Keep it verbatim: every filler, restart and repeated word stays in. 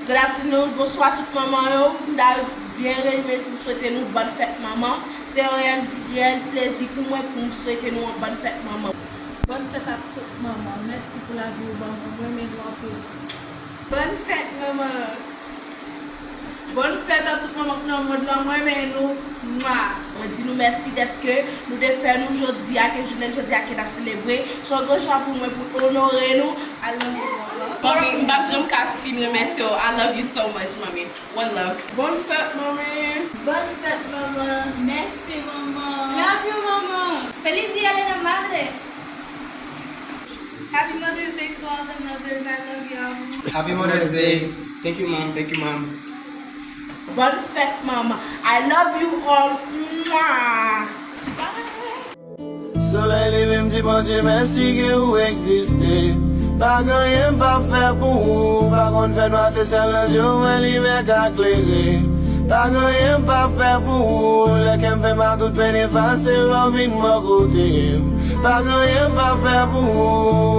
Good afternoon, bonswa tout manman yo. M ta byen renmen pou m swete nou bòn fèt manman. Se yon reyèl, reyèl plezi pou mwen pou m swete nou yon bòn fèt manman. Bòn fèt ak tout manman. Mèsi pou lavi ou ban mwen. M renmen nou anpil. Bòn fèt manman. Bòn fèt a tout manman k nan mond lan. M renmen nou. Mwa. Mwen di nou mèsi dèske nou te fè nou jodi a, ke jounen jodi a ke n ap selebre. Se yon gran jwa pou mwen pou onore nou. I love you, manman. Manmi, m p ap janm ka fin remèsye w. I love you so much, manmi. One love. Bòn fèt, manmi. Bòn fèt, manman. Mèsi, manman. Love you, manman. Feliz Día de la Madre. Happy Mother's Day to all the mothers. I love y'all. Happy Mother's Day. Thank you, Mom. Thank you, Mom. Bòn fèt manman. I love you all. Mwah. Bye. Solèy leve, m di Bondye mèsi ke ou egziste. Pa gen anyen m p ap fè pou ou. Pa konn fè nwa, se sèl nan je w wè limyè ka klere. Pa gen anyen m p ap fè pou ou. Lè kè m fè mal, tout pèn efase, lè w vin bò kote m. Pa gen anyen m p ap fè pou ou.